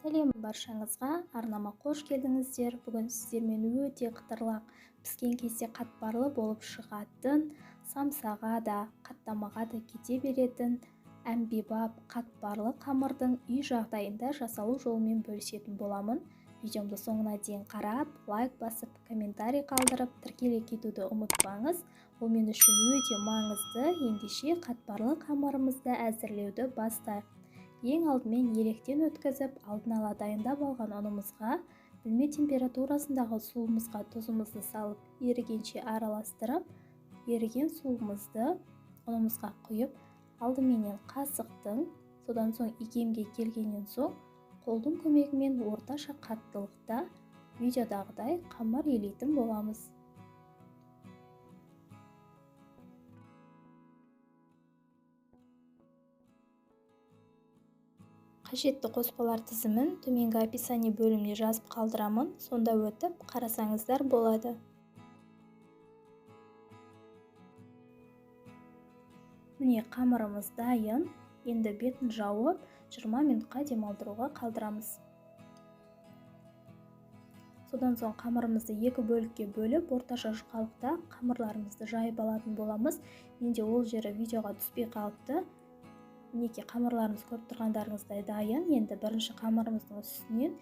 Сәлем баршаңызға, арнама қош келдіңіздер. Бүгін сіздермен өте қытырлақ, піскен кезде қатпарлы болып шығатын, самсаға да, қаттамаға да кете беретін әмбебап қатпарлы қамырдың үй жағдайында жасалу жолымен бөлісетін боламын. Видеомды соңына дейін қарап, лайк басып, комментарий қалдырып, тіркеле кетуді ұмытпаңыз. Ол мен үшін өте маңызды. Ендеше қатпарлы қамырымызды әзірлеуді бастайық. Ең алдымен електен өткізіп, алдын ала дайындап алған ұнымызға, бөлме температурасындағы суымызға тұзымызды салып, ерігенше араластырып, еріген суымызды ұнымызға құйып, алдыменен қасықтың, содан соң икемге келгеннен соң қолдың көмегімен орташа қаттылықта видеодағыдай қамыр елейтін боламыз. Қажетті қоспалар тізімін төменгі описание бөліміне жазып қалдырамын, сонда өтіп қарасаңыздар болады. Міне қамырымыз дайын. Енді бетін жауып 20 минутқа демалдыруға қалдырамыз. Содан соң қамырымызды екі бөлікке бөліп, орташа жұқалықта қамырларымызды жайып алатын боламыз. Менде ол жері видеоға түспей қалыпты. Мінекей қамырларымыз көріп тұрғандарыңыздай дайын. Енді бірінші қамырымыздың үстінен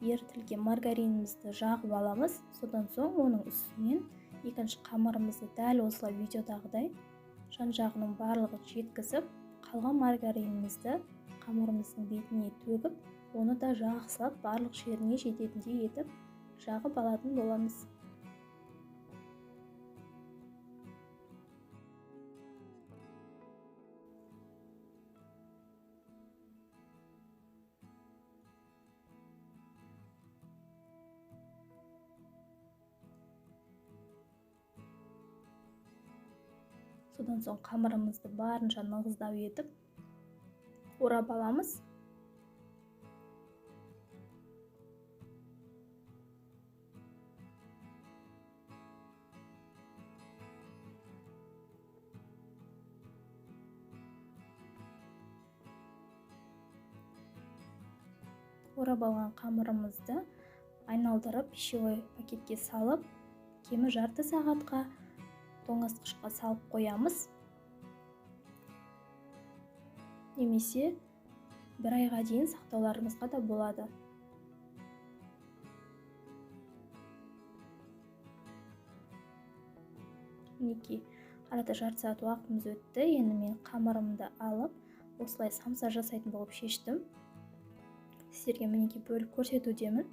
ерітілген маргаринімізді жағып аламыз. Содан соң оның үстінен екінші қамырымызды дәл осылай видеодағыдай жан-жағының барлығын жеткізіп, қалған маргаринімізді қамырымыздың бетіне төгіп, оны да жақсылап барлық жеріне жететіндей етіп жағып алатын боламыз. Содан соң қамырымызды барынша нығыздау етіп орап аламыз. Орап алған қамырымызды айналдырып пищевой пакетке салып, кемі жарты сағатқа тоңазытқышқа салып қоямыз. Немесе бір айға дейін сақтауларыңызға да болады. Мінекей, арада жарты сағат уақытымыз өтті. Енді мен қамырымды алып, осылай самса жасайтын болып шештім. Сіздерге мінекей бөліп көрсетудемін.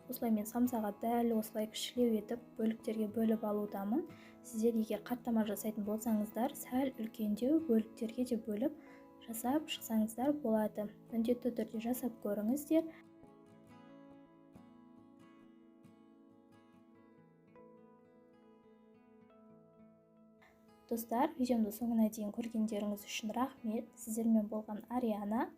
Осылай мен самсаға дәл осылай кішілеу етіп бөліктерге бөліп алудамын. Сіздер егер қаттама жасайтын болсаңыздар, сәл үлкендеу бөліктерге де бөліп жасап шықсаңыздар болады. Міндетті түрде жасап көріңіздер. Достар, видеомды соңына дейін көргендеріңіз үшін рахмет. Сіздермен болған Ариана.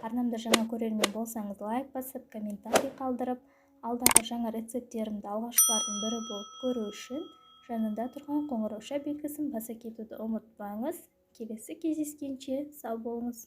Арнамда жаңа көрермен болсаңыз, лайк басып, комментарий қалдырып, алдағы жаңа рецепттерімді алғашқылардың бірі болып көру үшін жанында тұрған қоңырауша белгісін баса кетуді ұмытпаңыз. Келесі кездескенше сау болыңыз.